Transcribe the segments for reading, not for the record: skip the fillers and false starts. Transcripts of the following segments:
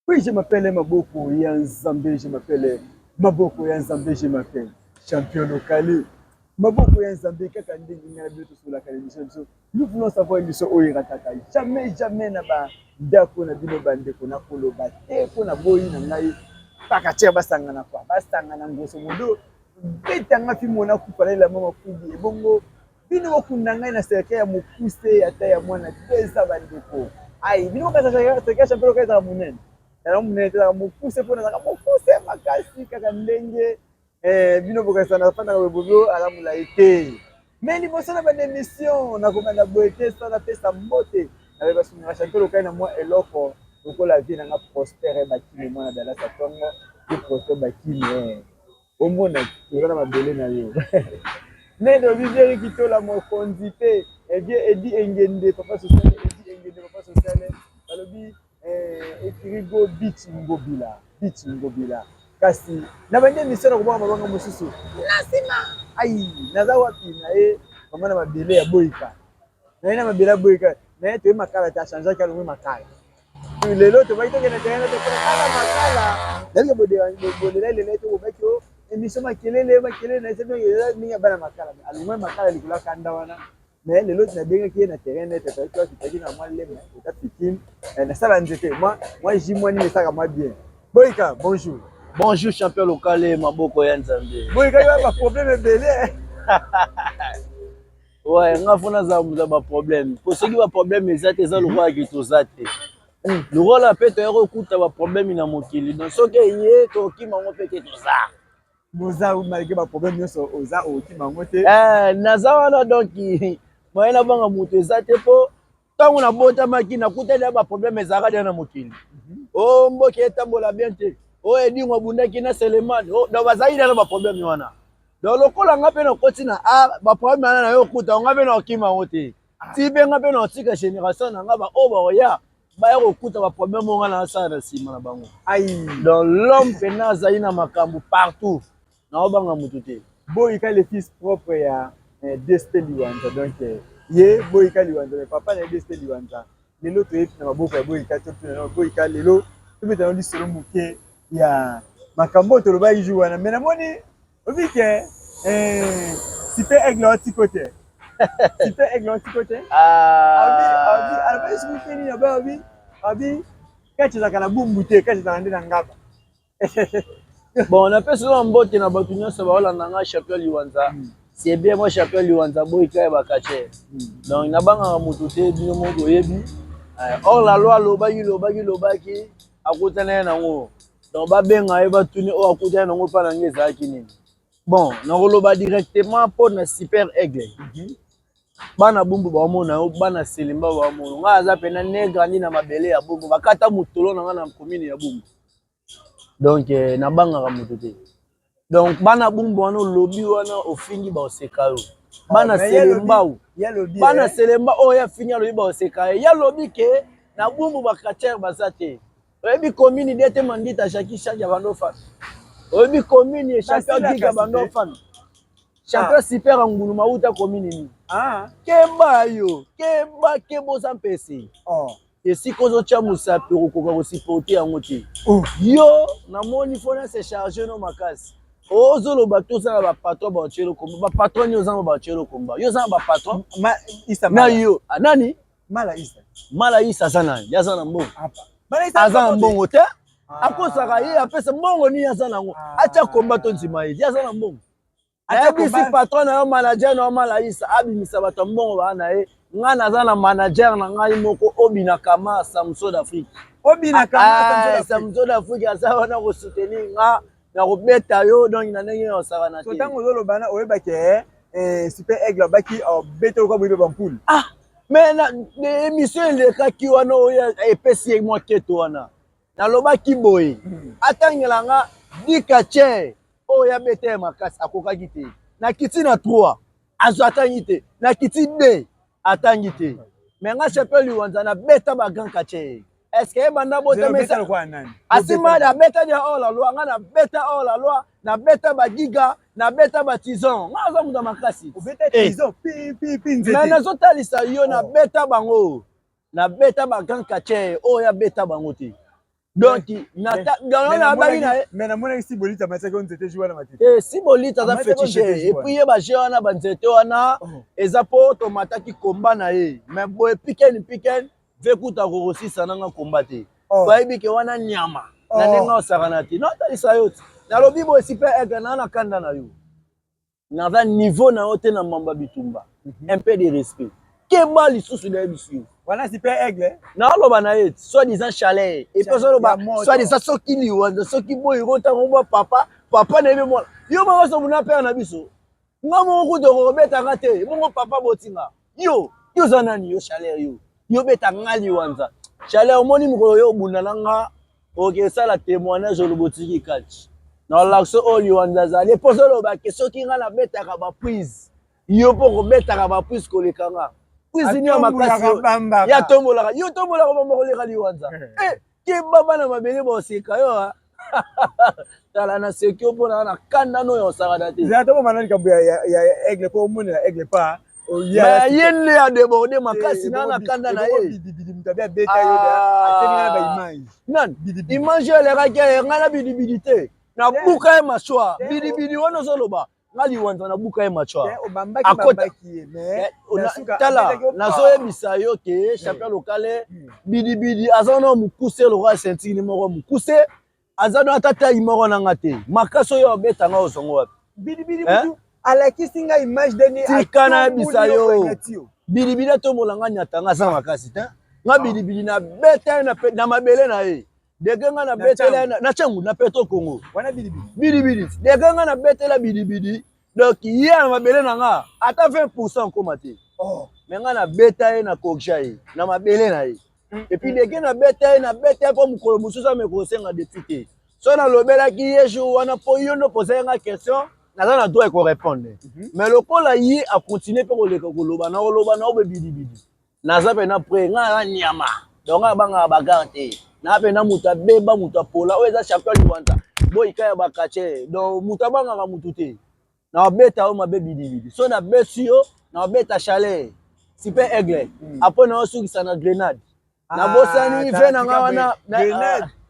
Oui, je m'appelle Maboko ya Nzambe, je m'appelle Maboko ya Nzambe, je m'appelle champion local. Maboko ya Nzambe kaka ndenge ngai na bino tosololaka na émission na biso. Nous voulons savoir émission oyo erataka jamais jamais na ba ndako na bino bandeko na koloba te mpo na boyi na ngai pakatiere basangana kwa basangana grosso modo beta nga fimbo nakufa na elamba mafubi ebongo Bino bokunda ngai na cercueil ya mokuse ata ya mwana 2 ans bandeko. Ai bino bokasa cercueil ya champion loka ezalaka monene. Ezalaka monene te ezalaka mokuse mpo nazalaka mokuse makasi kaka ndenge eh, bino bokasa nafandaka boye bobo aza molai te. Mais liboso na banda emission nakobanda boye te sa napesa mbote na baye basungaka champion lokai na mwa eloko lokola vie na nga Prosper Bakime mwana Dallas ya tongo ye Prosper Bakime. Omona toza na mabele na yo. Nene obi Jerry Kitola mokonzi te eh bien Eddy Engende papa social Eddy Engende papa social balobi eh, Ekirigo Beach Ngobila Beach Ngobila kasi na bandi emission na kobanga mabanga mosusu na nsima ai naza wapi na ye mama na mabele ya boyika na ye na mabele ya boyika na ye toye makala te achangeaki alongwe makala Lelo tobaki tokende terrain tokende kaka makala nayebi bolela lela to bobaki o émission makelele makelele na eza ndenge ya bana makala alongwe makala likolo ya kanda wana mais lelo nabengaki ye na terrain net tozalaki wapi tozalaki na mwa lema ota pikin nasala nzete mwa mwa jus mwa nini esalaka mwa bien boyika bonjour. Bonjour champion lokale maboko ya Nzambe. Boyika yo ba problème ebele. Ouais, nga fo nazala moto ya baproblème po soki baproblème eza te eza lokola ke toza te lokola mpe toya kokuta baproblème na mokili donc soki eye tokima yango mpe te toza boza malgré baproblème nyonso oza okima yango te eh, naza wana donc moyen nabanga moto eza te mpo ntango nabotamaki nakutani ya baproblème ezalaka deja na mokili o oh, mboka etambola bien te o oh, edingo abundaki na selemani oh, donc bazalaki deja na baproblème wana Donc lokola nga pe nakoti na art, ba problème wana nayo okuta nga pe nakokima yango te. Ti pe nga pe nakotika generation na nga ba oyo bakoya baya kokuta ba problème oyo nga nasala na nsima na bango. Aïe. Donc l'homme pena azali na makambo partout. Naobanga mutu te. Boyika le fils propre ya eh, DSP Liwanza donc eh, ye Boyika Liwanza mais papa na ye DSP Liwanza lelo toyebi na maboko ya Boyika to tuna Boyika lelo tobeta na lisolo moke ya makambo oyo tolobaki jour wana mais namoni obi ke eh, super aigle otiko te super aigle otiko te alobaki soki te nini abi abi kati ezalaka na bumbu te kati ezalaka nde na ngaba. Bon, napesi yo mbote na bato nyonso baolanda nga champion Liwanza. C'est bien moi champion Liwanza boyika ya bakache. Donc nabangaka moto te bino moko boyebi. Or la loi alobaki lobaki lobaki akutana ye nango. Donc babenga ye batuni oyo akutana nango mpa na ngai ezalaki nini. Bon, nakoloba directement mpo na Super Aigle. Bana Bumbu baomona yo, bana Selemba baomona. Ngai aza pena ne grandi na mabele ya Bumbu. Bakata motolo na ngai na commune ya Bumbu. Donc eh, nabangaka moto te. Donc bana Bumbu wana olobi wana ofingi baoseka yo. Bana Ah, mais ye alobi- Selembao. ye alobi, Bana eh, Selemba oyo afingi alobi baoseka ye. Ye alobi ke na Bumbu ba chrétien baza te. Oyebi commune DT Mandita Jackie Shaki abanda ofanda. Oyebi commune champion Basila Giga kasi abanda te. ofanda. Champion super ngulu mauta commune nini? Ah. Keba yo, keba keba oza mpese. Oh. Esika ozotya mosapi okokoka kosupporte yango te. Oh. Yo namoni fo na se charge no makasi. Ozoloba te oza na ba patron ba otyelo komba. Ba patron nini oza na ba otyelo komba? Yo oza na ba patron? Ma, Isa Na yo, ah, nani? Mala Isa. Mala Isa aza nani? Ye aza na mbongo. Apa. Mala Isa Aza na mbongo te. Ah. Akosaka ye apesa mbongo nini aza nango. Ah. Atia komba to ndima ye. Ye aza na mbongo. Atia Nayebisi komba. patron na yo manager na yo Mala Isa abimisa bato ya mbongo baa na ye. Nga naza na manager na ngai moko Obina Kama Samso d'Afrique. Obina Kama Ah, Samso d'Afrique. Samso d'Afrique aza wana ko soutenir nga na kobeta yo donc na ndenge osakana So te. ntango ozoloba na oyebaki eh, eh, super aigle abaki obeta lokola boyebi bampule. Ah, mais na émission elekaki wana oyo epesi ye mwa keto wana. Nalobaki boye, atangela nga dikache oyo abeta ye makasi akokaki te. Nakiti na 3 azwa atangi te, nakiti 2 atangi te. Mais nga champion Liwanza nabeta ba grand catcheur. Est-ce que ebanda botama Obeta lokola nani? Asima nabeta dia hors la loi, nga nabeta hors la loi, nabeta ba giga, nabeta ba tison. Nga aza moto ya makasi. Obeta Eh. tison pi pi pi nzete. Mais nazotalisa yo Oh. nabeta bango. Nabeta ba grand catcheur oyo abeta bango te. Donc nabaki na ye. Mais namonaki Sibolite amataki yo nzete jour wana matete. Te, Sibolite aza féticheur et puis ye baje wana banzete wana eza mpo tomataki komba na ye. Mais boye piken piken ve kuta kokosisa nanga komba te. Toyebi ke wana nyama na ndenge osakana te. Naotalisa yo ti nalobi boye, Super Aigle, naa na kanda na yo, naza niveau na yo te na mamba bitumba. Un peu de respect, keba lisusu, nayebisi yo. Wana Super Aigle. Naoloba na ye soit disant chaleur et puis ozoloba soit disant soki liwanza, soki boyi kotango mwa papa papa nayebi mwana yo moko somuna pere na biso. Nga moko kutu okobetanga te, bongo papa botinga yo. Yo oza nani? Yo chaleur, yo yo beta nga liwanza chaleur. Omoni mokolo yo obunda na nga, okesala témoignage, oloba otiki kati na olakisa oyo liwanza azali. Mpo ozoloba ke soki nga nabetaka baprise, yo mpo kobetaka baprise koleka nga. Prise nini ya makasi ya tombolaka? Yo tombolaka bamba koleka liwanza? Keba, bana mabele boseka yo. Tala, na seki yo mpona na kanda no ya osakana te. Zela, toboma likambo ya Aigle mpo omonela Aigle pa. Ye nde adéborde makasi na kanda na ye. Nani image oyo elekaki ye? Ngai na bidibidi te, nabuka ye mashwa bidibidi wana ozoloba. Nga liwanza nabuka ye mashwa. Tala, nazoyebisa yo ke champion lokale bidibidi aza na mokuse lokola ceinture moko mokuse, aza no ata tai moko nanga te. Makasi oyo abetanga, ozongo wapi? Bidibidi alakisi nga image ndeni. Tika nayebisa yo, bidibidi atombola nga, nyatanga, aza makasi te. Nga bidibidi nabeta ye na mabele na ye. Deke nga nabetela na Cangu na Petro Congo. Bidibidi, deke nga nabetela bidibidi, donc ye na mabele na nga ata 20 nkoma te. Mais nga nabeta ye na kokja ye na mabele na ye. Et puis deke nabeta ye, nabeta ye mpo mokolo mosusu ameka kosenga défi te. So nalobelaki ye jour wana mpo yo nde opozaki nga question, naza na droit korépondre. Mais lokola ye acontinue mpe koleka koloba na koloba na obe bidibidi, naza mpena prêt. Ngai naza nyama, donc ngai abangaka bagarre te. Naa mpena moto abeba, moto apola. Oyo eza champion liwanza boyika ya bakatie, donc moto abangaka motu te. Naobeta yo mabe bidibidi. So nabeti yo, naobeta chaleur Super Aigle. Après naosukisa na grenade. Nabosani ve na nga wana.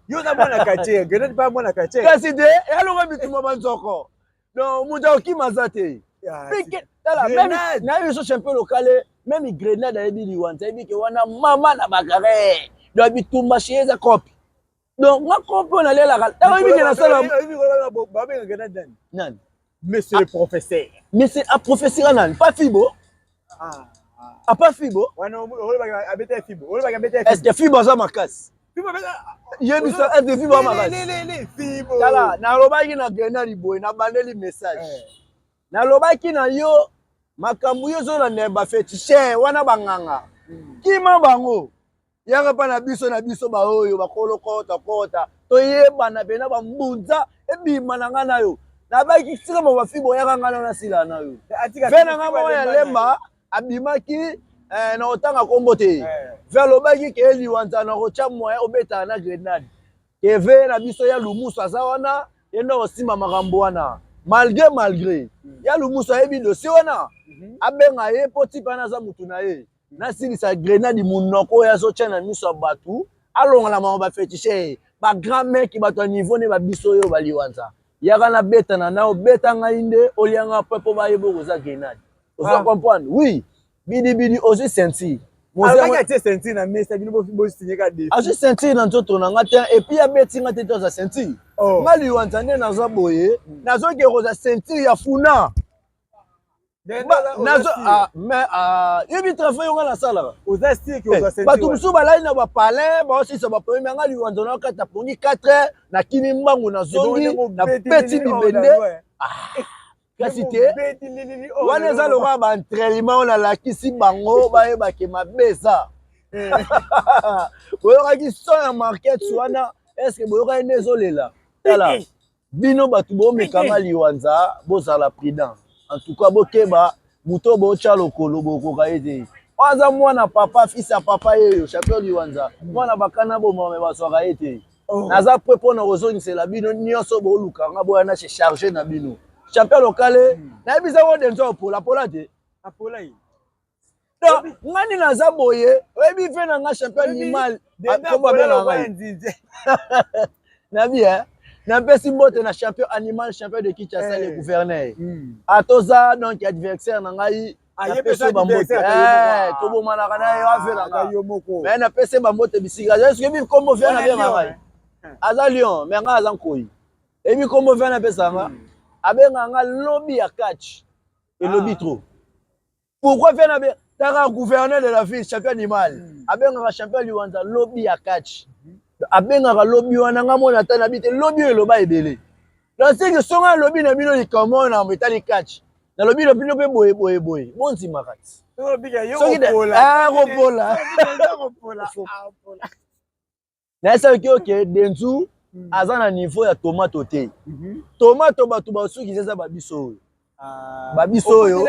Yo oza mwana quartier, grenade mpa mwana quartier. Kasi te, elongo bituma banzoko, donc moto akokima aza te. Tala, nayebi so champion lokale, même grenade ayebi liwanza, ayebi ke wana mama na bagare. Donc bitumba chez eza cope. Donc nga cope oyo nalelaka ntango oyebi ke nasala. Babenga grenade nani? Nani? Monsieur le professeur. Monsieur aprofesseur nani? Pa fibo, apa fibo. Est ce que fibo aza makasi? Yebisa, est ce que fibo aza makasi? Tala, nalobaki na grenade boye, nabandeli message, nalobaki na yo makambo yo ozolanda baféticheur wana, banganga, kima bango, yaka mpa na biso, na biso baoyo bakolo kota kota, toyebana mpena bambunza ebima na ngai na yo. Nabaki sika ma bafibo, oyaka ngai na nasila na yo ve na ngai moko ya lemba abimaki na kotanga nkombo te. Ve alobaki ke liwanza na kotya moyen obetaka na grenade, keve na biso ya lumusu aza wana, ye nde osimba makambo wana. Malgré ya lumusu ayebi dossier wana, abenga ye mpo tipe wana aza mutu na ye. Nasilisa grenade monoko oyo azotya na miso ya bato, alongola mama baféticheur, bagrand mec, bato ya niveau nde babiso oyo baliwanza. Yaka nabetana na obeta ngai nde olianga mpe mpo bayeba okoza grenade. Oza comprendre? Oui, bidibidi ozwi ceinture. Atie ceinture na mesa, bino bosinye ka défi. Azwi ceinture na nzoto na nga te, et puis abeti nga te. To aza ceinture nga liwanza nde naza boye, nazoki kozwa ceinture ya funa nazo. Mais yebi travail yo nga nasalaka. Oza sûr ke ozwa ceinture? Bato mosusu balali na bapalin, baosilisa baproblème yanga. Liwanza na kati napongi 4 heures, nakimi mbangu, nazongi, napeti bibende. Kasi te, wana eza lokola baentraînement oyo nalakisi bango bayebake mabe eza. Boyokaki son ya market wana? Est-ce boyokaki nde ezolela? Tala, bino bato bomekanga liwanza, bozala prudent. En tout cas bokeba, moto botya lokolo, bokoka ye te. Oyo aza mwana papa, fils ya papa yeyo champion liwanza, mwana bakana boma me bazwaka ye te. Naza prêt mpona kozongisela bino nyonso bolukanga, boya na se charge na bino. Champion lokale, nayebisa ngo denzo apola pola te. Apola ye. Donc nga nini naza boye, oyebi ve na nga champion animal kombo abengaka ngai nabi eh? Napesi mbote na champion animal, champion de Kinshasa, le gouverneur. Atoza donc adversaire na ngai, napesi bambote, tobomanaka na ye ave na nga, mais napesi bambote bisika. Soki ebi kombo ve nabenga ngai, aza lion, mais ngai aza nkoi. Ebi kombo ve napesa nga, abengaka nga lobi ya catch, elobi trop. Pourquoi ve na taka gouverneur de la ville, champion animal, abengaka champion Liwanza lobi ya catch? Abengaka lobi wana, nga mona ata nabi te, lobi oyo eloba ebele. Donc seke songo alobi na bino likambo oyo na etali catch, nalobi na bino mpe boye boye boye, bondimaka ti soki kopola. Nayesaki oke Denzu aza na niveau ya tomato te. Tomato bato basukisa eza babiso oyo, babiso oyo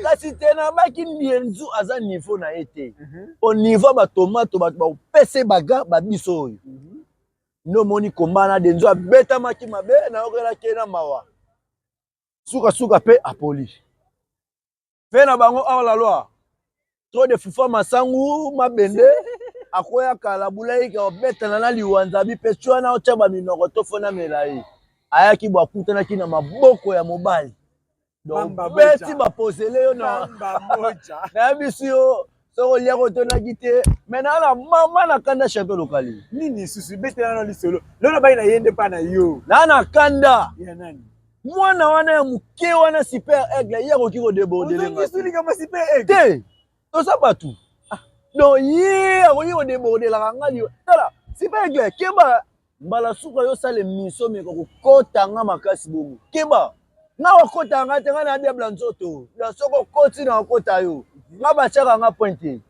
kasi te. Nabaki Denzu aza niveau na ye te. Po niveau ya batomato, bato bakopesa baga babiso oyo nde omoni komba na Denzu abetamaki mabe, nayokelaki ye na mawa. Sukasuka mpe apoli mpe na bango hors la loi, trop de fufa masangu mabende akoya kala bulaiki obetana na Liwanza bi mpe ti wana otya baminoko to fo namela ye. Ayaki bo akutanaki na maboko ya mobali, donc beti bapozele yo na nayebisi yo soki oliaka otonaki te. Mais naa na mama na kanda, champion lokali. Nini susu? Betela na lisolo lolo bai na ye nde mpa na yo. Naa na kanda. Ya nani? Mwana wana ya moke wana, Super Aigle, ye akoki kodéborder te. Toza bato, donc ye akoki kodébordelaka ngai. Tala, Super Aigle, keba, mbala suka yosala émission, meka kokɔta nga makasi bongo, keba, nga okɔta nga te, nga na diable nzoto. Donc soki okɔti na okɔta yo, nga batiaka nga point te.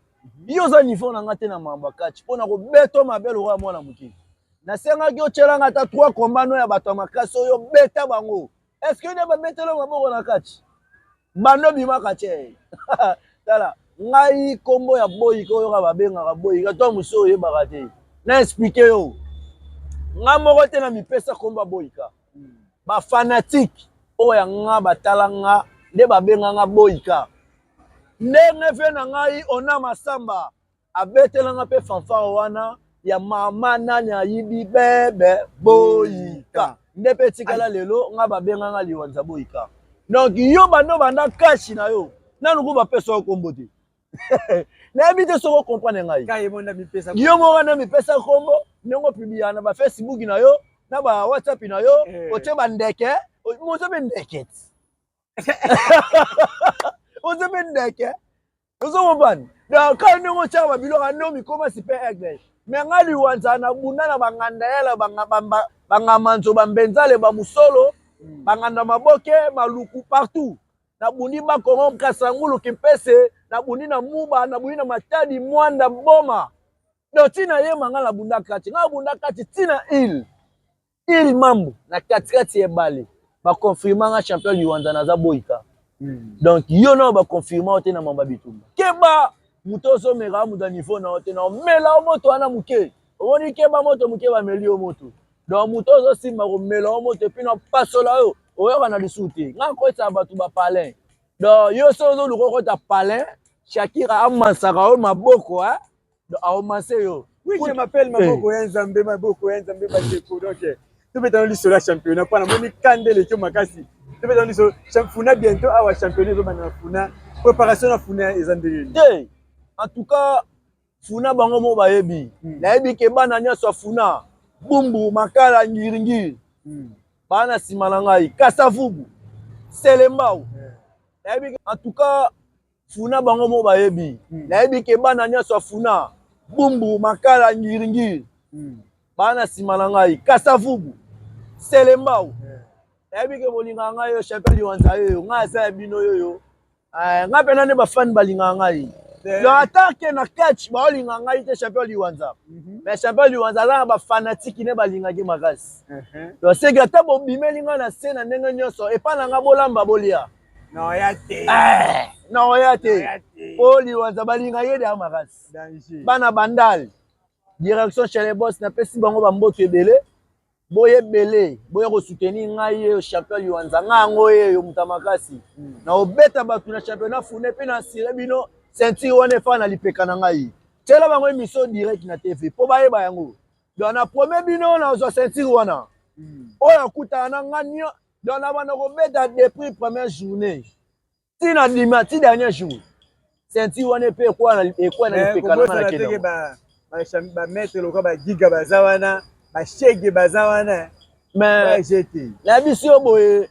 Yo oza niveau na nga te na makambo ya kati mpo na kobeta mabe lokola mwana moke. Nasengaki otyelanga ata trois combat no ya bato ya makasi oyo beta bango. Est ce que nde babetela maboko na kati bando bimaka te? Tala ngai, nkombo ya Boyika oyoka babengaka Boyika to mosu oyebaka te. Na expliquer yo, nga moko te na mipesa nkombo ya Boyika. Bafanatiques oyo ya nga batala nga nde babenganga Boyika. Ndenge ve na ngai ona Masamba abetelanga mpe fanfare wana ya mama nani ayibi bebe Boyika, nde mpe etikala lelo nga babenganga Liwanza Boyika. Donc yo bando banda kashi na yo nanu ku bapesa yo kombo te, nayebi te soki ocomprendre ngai. Yo moko nde mipesa kombo ndenge opubliaka na baFacebook na yo, na baWhatsApp na yo, otie bandeke, ozo mpe ndeke ti, ozo mpe ndeke, ozo comprendre. Donc kaka ndenge otiaka babiloko nde omikoma Super Aigle. Mais nga Liwanza na bunda na banganda yala, bangamanzo, bambenzale, bamusolo, banganda maboke, maluku, partout nabundi, Bakongo, Kasangulu, Kimpese, nabundi na Muba, nabundi na Matadi, Mwanda, Boma. Donc ntina yema nga nabunda kati, nga nabunda kati ntina ile Mambu na katikati ya ebale, baconfirma nga champion Liwanza naza Boyika. Donc yo nao baconfirma yo te na mamba bitumba. Keba, moto ozomeka moto ya niveau na yo te, na omela yo moto wana moke. Omoni, keba, moto moke bameli yo moto. Donc moto ozosimba komela yo moto et puis na pasola yo, oyoka na lisusu te. Nga koyesaka bato bapalin. Donc yo so ozoluka okota palin, Shakira amansaka yo maboko, donc aomanse yo. Oui, je m'appelle Maboko ya Nzambe, Maboko ya Nzambe, bandeko. Donc tobetana lisolo ya championnat mpo namoni kanda eleki makasi. Tobetana lisolo Funa bientôt awa, championnat ezobanda na Funa. Préparation na Funa eza ndenge nini? Te, en tout cas Funa bango moko bayebi. Nayebi ke bana nyonso ya Funa, Bumbu, Makala, Ngiringiri, baa na nsima na ngai, Kasavubu, Selembao. Nayebi, en tout cas Funa bango moko bayebi. Nayebi ke bana nyonso ya Funa, Bumbu, Makala, Ngiringiri, baa na nsima na ngai, Kasavubu, Selembao. Nayebi ke bolingaka ngai oyo champion Liwanza oyo ngai aza ya bino oyo. Ngai mpena nde bafani balingaka ngai. Donc ata ke na catch baolinga ngai te, champion Liwanza, mais champion Liwanza aza na bafanatiques nde balingaki makasi. Donc seke ata bobimeli ngai na se na ndenge nyonso, epai na ngai bolamba bolia. Naoya te. Naoya te, po Liwanza balinga ye deya makasi. Bana Bandal, direction chez les boss, napesi bango bamboto ebele. Boya ebele, boya ko soutenir ngai ye champion Liwanza, ngai yango ye yo moto makasi. Na obeta bato na championnat fune pe na assurer bino ceinture wana efana na lipeka na ngai. Tiela bango émission direct na TV po bayeba yango. Donc na promet bino nazwa ceinture wana. Oyo akutana na ngai nio, donc na banda kobeta depuis première journée. Ti na dima ti dernier jour. Ceinture wana epe ekwa na ekwa na lipeka na ngai nakende. Ba ba maître lokola ba giga baza wana, ba shege baza wana. Mais na biso yo boye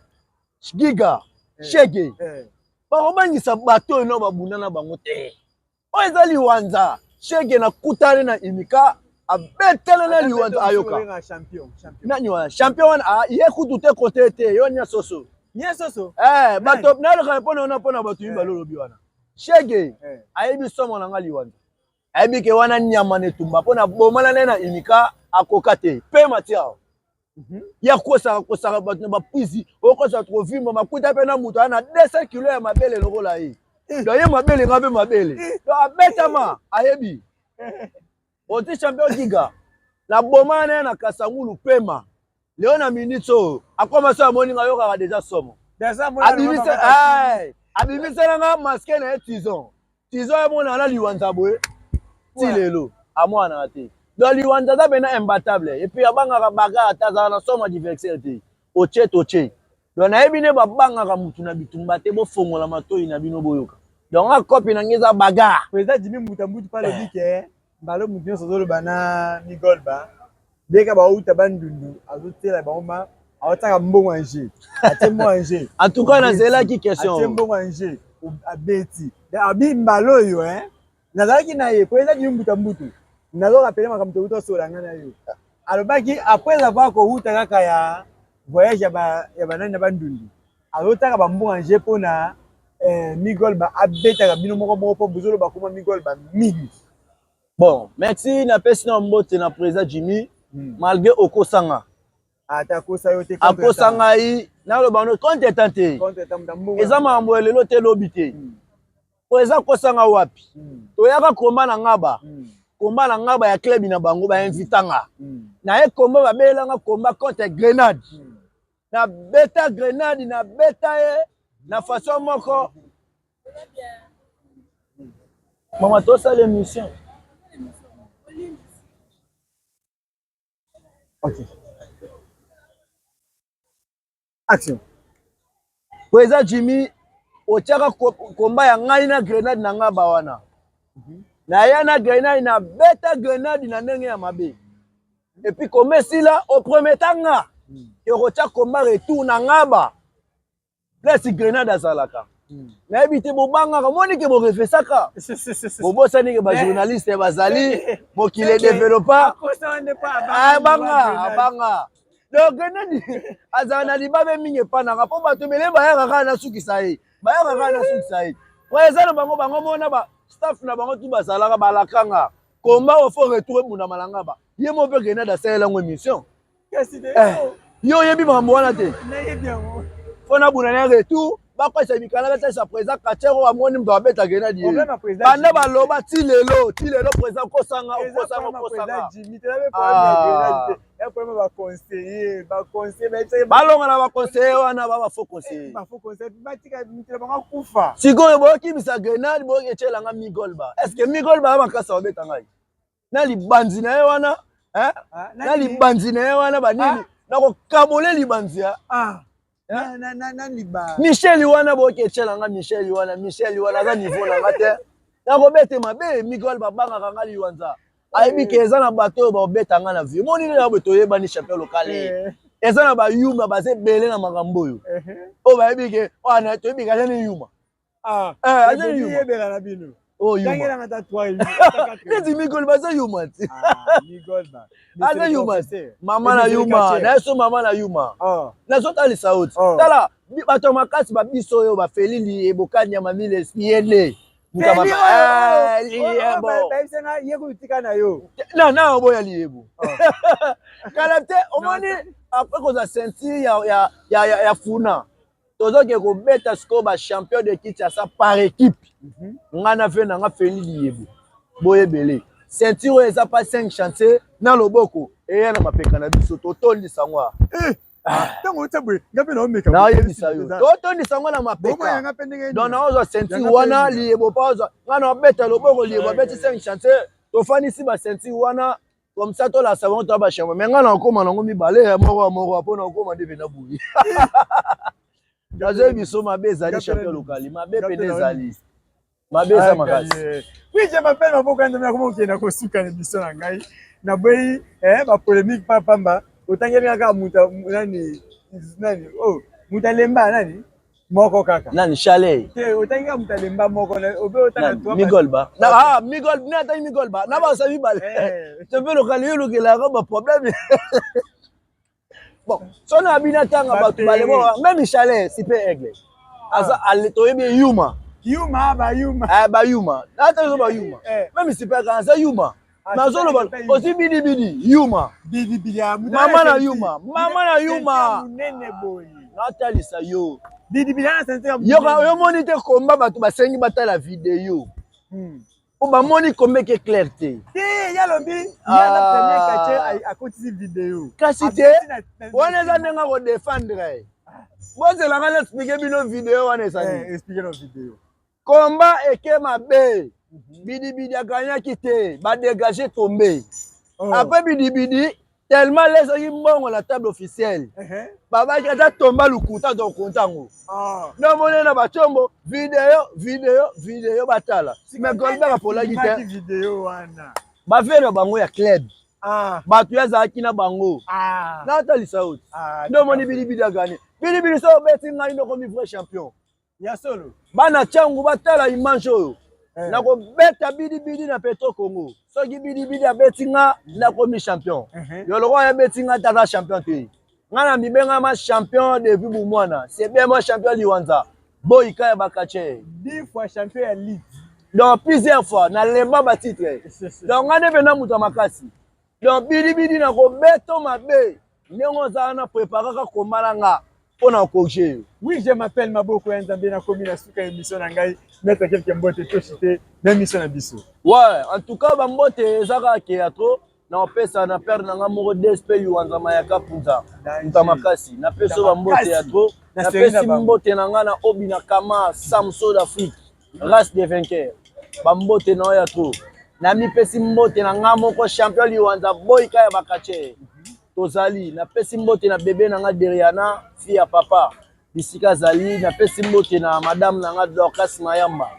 giga shege. Bakobangisa bato oyo no babunda na bango te. Oyo eza liwanza shege nakutani na Imika abetana na liwanza ayoka. Nani wana champion wana ah, ye kutu te kote te yo nya soso. Nya soso? Eh bato naloka mpona wana mpona bato mibale olobi wana. Shege ayebi somo na nga liwanza. Ayebi ke wana nyama na etumba mpona bomana naye na Imika akoka te. Pe matière. Ye akosaka kosaka bato na bapuisi okosa kovimba makuta mpe na moto aa na 200 kilo ya mabele lokola ye donc ye mabele nga mpe mabele donc abetama ayebi oti champion giga na boma na ye na kasangulu pema leo na minute oyo akoma so amoni nga ayokaka deja somo abimisela nga maske na ye tison tison amonana na liwanza boye ti lelo amonanaka te. Donc liwanza aza pena imbattable et puis abangaka bagarre ata azalaka na somo adversaire te. Otie totie. Donc nayebi nde babangaka mutu na bitumba te, bofongola matoyi na bino boyoka. Donc nga copie na nga eza bagarre. President Jimmy Mbuta Mbutu pa alobi ke mbala mutu nyonso azoloba na Migolba ndenge bauta Bandundu azotiela bango ma aotiaka mbongo en jeu, atie mbongo en jeu. En tout cas nazelaki question. Atie mbongo en jeu abeti abi mbala oyo hein nazalaki na ye président Jimmy Mbuta Mbutu nazo rappeler makambo tokuta osola ngai na yo alobaki après avoir kowuta kaka ya voyage ya ba ya banani na Bandundu azotaka ba mbongo en jeu mpona Migolba abetaka bino moko moko mpo bozoloba koma Migolba mingi. Bon, merci napesi na mbote na président Jimmy malgré okosanga. Ata akosa yo te. Akosa ngai naloba no contre temps te. Eza makambo ya lelo te lobi te. Po eza kosanga wapi? Toyaka komba na ngaba. Komba na ngaba ya club na bango ba invita nga. Na ye komba babela nga komba contre Grenade. Na beta Grenade na beta ye na façon moko. Mama tosala émission. Ok. Action. Président Jimmy otiaka komba ya ngai na Grenade na ngaba wana. Naya na Grenade na beta Grenade na ndenge ya mabe. Et puis komba esila oprometa nga ekotia komba retour na ngaba. Place Grenade azalaka. Nayebi te bobangaka moni ke borefesaka bobosani ke bajournaliste bazali mokili edevelopa abanga abanga donc Grenade azala na libabe mingi epanaka mpo bato ebele bayaka kaka nasukisa ye bayaka kaka nasukisa ye po eza na bango bango mona ba staff na bango tu bazalaka balakanga komba ofo retour ebundama na ngaba ye mo mpe Grenade asalela yango émission. Yo oyebi makambo wana te mpo nabunda na retour bakwesa mikanda batalisa président Kacher oyo amoni moto abeta Grenade ye banda baloba ti lelo ti lelo président okosanga okosanga okosanga balonga na baconseiller wana ba bafaux conseiller sikoyo boyokimisa Grenade boyoki etyelanga Migolba est ce que Migolba ya makasi babeta ngai na libanzi na ye wana eh? Na libanzi na ye wana banini nakokabole libanzi ya Michel wana boyoki etyela nga Michel wana Michel wana aza niveau na nga te nakobete mabe Miguel babangaka nga liwanza ayebi ke eza na bato oyo babeta nga na vie omoni nde na boye toyebani champion local eza na bayuma baza ebele na makambo oyo oyo bayebi ke wana toyebi ke aza ni yuma. Aza yuma yebela na bino. Oh, yuma neti Migol baza yuma ti aza yuma mama na yuma nayeso mama na yuma nazotalisa yo ti tala bato ya makasi babiso oyo bafelili ebokanyama miles yele na oboya liyebo kala te omoni après kozwa ceinture ya funa tozoke kobeta sikoyo ba champion de Kinshasa par équipe. Nga na ve na nga Feli Liyebo boyebele ceinture oyo eza pa 5 chantier na loboko. Eya na mapeka na biso, totondisa yango. Ntango otya boye, nga mpe naomeka. Nayebisa yo, totondisa yango na mapeka. Donc naozwa ceinture wana, liyebo pa ozwa, nga na obeta loboko, liyebo abeti 5 chantier, tofandisi baceinture wana comme ça, tolasa bango, toya bachambre. Mais nga na okóma nango mibale, ya moko ya moko, mpona okóma nde mpena boye. Nazoyebi biso mabe ezali, champion lokali, mabe pene ezali, mabe eza makasi. Oui, je m'appelle Maboko ya Nzambe. Nakoma kokenda kosuka na émission na ngai. Naboyi bapolémique pamba. Otangeli kaka moto nani nani, oh, moto alemba nani moko kaka. Nani? Chalet? Te, otangi kaka moto alemba moko, obe otanga. Migolba, ah, Migol ne atangi Migolba na basa mibale. Champion lokali, yo olukelaka baproblème. Bon, so na bino atanga bato balemo, même Chalet Super Aigle aza, toyebi yuma. Yuma, bayuma. Bayuma, ata biso bayuma. Même Super Aigle aza yuma. Nazoloba ozi bidibidi yuma, mama na yuma, mama na yuma. Natalisa yo, yo moni te komba bato basengi batala video po bamoni komba eke clair te. Te, yalobi ye premier quartier akotisi video. Kasi te, wana eza ndenge akodefendre. Bozelanga na expliquer bino video wana ezali. Expliquer no video. Komba eke mabe, Bidibidi aganyaki te, badégage tombe. Après, Bidibidi tellement alesaki mbongo na table officielle, babaki ata tomba lukuta, tokonta yango. Nomoni na batiombo video, video, video, batala. Mais Goldberg apolaki te. Video wana. Bavere na bango ya club, bato ye azalaki na bango. Natalisa yo te, nde omoni Bilibili agane. Bilibili, so obeti ngai, ndokomi vrai champion. Ya solo. Bana Ntiangu batala image oyo. Nakobeta Bidibidi na Petro Congo. Soki Bidibidi abeti nga, nakomi champion. Yo lokwa abeti nga te, aza champion te. Nga na mibengama champion depuis bumwana. C'est bien moi, champion Liwanza Boyika ya bakache. 10 fois champion ya ligue. Donc plusieurs fois nalemba batitre. Donc nga nde mpena moto ya makasi. Donc Bidibidi, nakobeta mabe ndenge ozala na préparaka komba na nga mpo na corriger yo. Oui, je m'appelle Maboko ya Nzambe. Nakomi na suka émission na ngai. Maître, quelque mbote toshite na émission na biso. Ouais, en tout cas bambote eza kaka ke ya trop. Na opesa na père na nga moko, DSP Liwanzama ya Kapunza, moto makasi, napesi oyo bambote ya trop. Napesi mbote na nga na Obina Kama Samso d'Afrique, race des vainqueurs, bambote na oyo ya trop. Namipesi mbote na nga moko, champion Liwanza Boyka ya bakache tozali. Napesi mbote na bebe na nga Deriana, fille ya papa, bisika azali. Napesi mbote na madame na nga Dorcas Mayamba,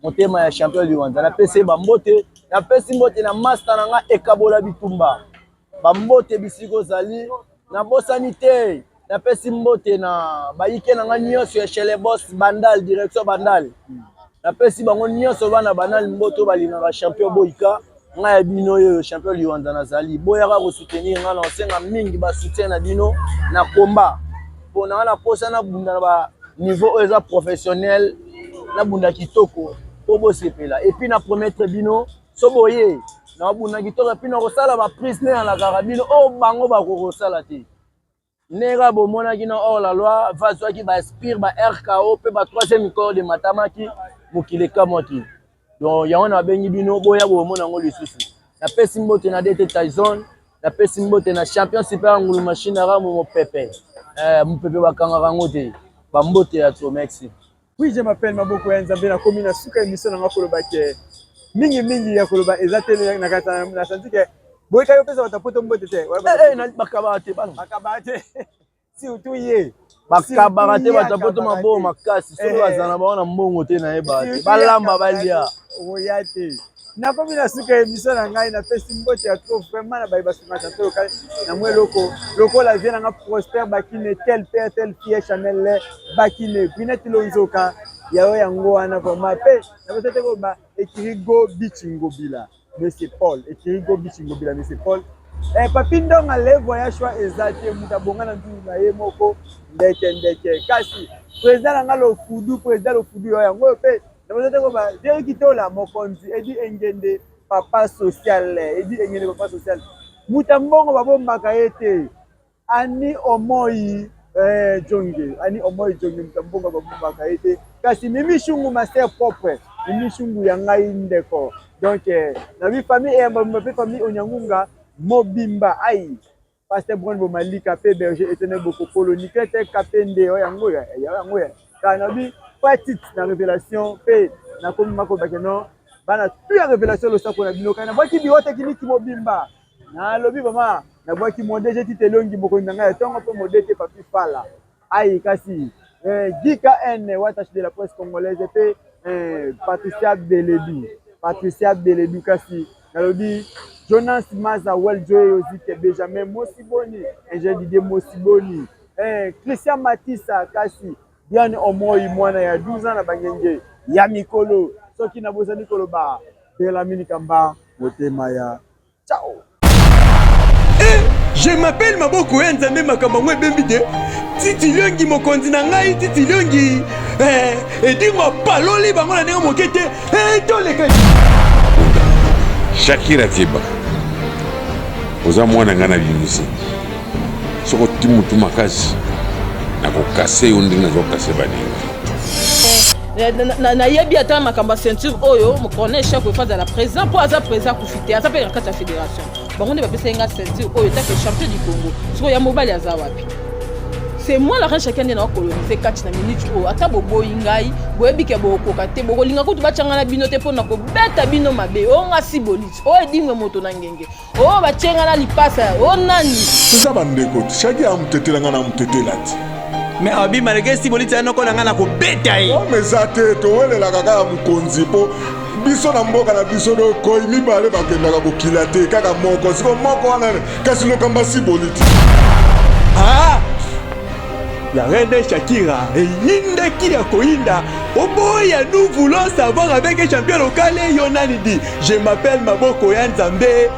motema ya champion Liwanza, napesi ye bambote. Napesi mbote na master na nga Ekabola Bitumba, bambote bisika ozali. Nabosani te, napesi mbote na bayike na nga nyonso ya chez Boss Bandal, direction Bandal. Napesi bango nyonso, bana Bandal, mbote oyo balingaka champion Boyika. Ngai ya bino oyo, champion Liwanza, nazali. Boyaka kosoutenir ngai na osenga mingi basoutien na bino na komba, mpo na nga na posa nabunda na baniveau oyo eza professionnel, nabunda kitoko mpo bosepela. Et puis na promettre bino, so boye nabunda kitoko, et puis nakosala baprise nde nalakaka bino oyo bango bakokosala te. Ndenge bomonaki na hors la loi, vazwaki baspire ba RKO mpe ba troisième corde ematamaki, mokili ekamwaki. Donc yango nabengi bino, boya bomona yango lisusu. Napesi mbote na DT Tyson, napesi mbote na champion Super Ngulu Machine Aramu mopepe, mopepe bakangaka yango te. Bambote ya to, merci. Oui, je m'appelle Maboko ya Nzambe. Nakomi na suka émission na nga. Koloba ke mingimingi ya koloba eza te. Na kati na santi ke boyekaki opesa bato poto mbote te. Bakabaka te bana. Bakabaka te, surtout ye. Bakabaka te bato poto, maboko makasi. Soki bazala na bango na mbongo te, nayebaka te, balamba balia. Oya te. Nakomi na suka émission na ngai. Napesi mbote ya trop vraiment na baye basunga champion local na mwa eloko lokola vie nanga Prosper Bakine, tel père tel fille, Chanel Bakine, Brinette Lonzoka yayo yango wana vraiment. Mpe napesa te koloba Ekirigo Bichi Ngobila, Monsieur Paul Ekirigo Bichi Ngobila, Monsieur Paul, Papi Ndonga le voyage wa eza te moto abonga na nzungu na ye moko ndeke ndeke. Kasi président na nga Lofudu, président Lofudu yo yango oyo. Mpe napesa te koloba Jerry Kitola mokonzi, Edi Engende papa social, Edi Engende papa social, moto ya mbongo babombaka ye te. Ani Omoi Jonge, Ani Omoi Jonge, moto ya mbongo babombaka ye te. Kasi Mimi Shungu, master propre, Mimi Shungu ya ngai ndeko. Donc nabi famille eyamba mpe famille Onyangunga. mobimba ai Pasteur Brun Bomalika pe Berger Etene Bokokolo Niclete Kapende oyo yango ya yango ya kaka na bi petite na révélation pe nakomi makoloba ke non bana tout ya révélation losako na bino kaka nabwaki biro tekiniki mobimba nalobi vraiment nabwaki mon DG Tite Elongi mokonzi na ngai ya ntongo mpe mon DG Papi Fala ayi kasi eh, Guy KN Watashi de la presse congolaise pe eh, Patricia Beledu Patricia Beledu kasi nalobi Jonas Maza Weljoe Yozike Benjamin Mosiboni Ingénieur Didier Mosiboni eh, Christian Matisa kasi Diane Omoi mwana ya 12 ans na bangenge ya mikolo soki nabosani koloba Belamini Kamba motema ya ciao. Eh, je m'appelle maboko ya nzambe makambo yango ebembi te titi liongi mokonzi na ngai titi liongi eh, edingo apaloli bango na ndenge moke te eh, toleka. Shakira keba, oza mwana ngai na bimisi soki oti mutu makasi nakokase yo ndenge nazokase baninga. Nayebi ata makambo ya ceinture oyo Corneille Chako efa azala président mpo aza président akufi te, aza mpe na kati ya fédération. Bango nde bapesaki nga ceinture oyo etake champion du Congo. Sikoyo ya mobali aza wapi? C'est moi la reine Shakira nde nakolonize kati na minute oyo. Ata boboyi ngai, boyebi ke bokokoka te, bokolinga kutu batyanga na bino te mpo na kobeta bino mabe. Oyo nga siboliti, oyo edingwe moto na ngenge, oyo batie nga na lipasa, oyo nani. Toza bandeko te. Shaki amutetela nga na amutetela te. Mais abi malgré siboliti ya noko na ngai na kobeta ye. Ome eza te, towelelaka kaka mokonzi mpo biso na mboka na biso dokoi mibale bakendaka bokila te, kaka moko siko moko wana kasi lokamba siboliti. Ah! La reine Shakira eyindaki ya koyinda oboya. Nous voulons savoir avec un champion local yo nani di je m'appelle maboko ya nzambe.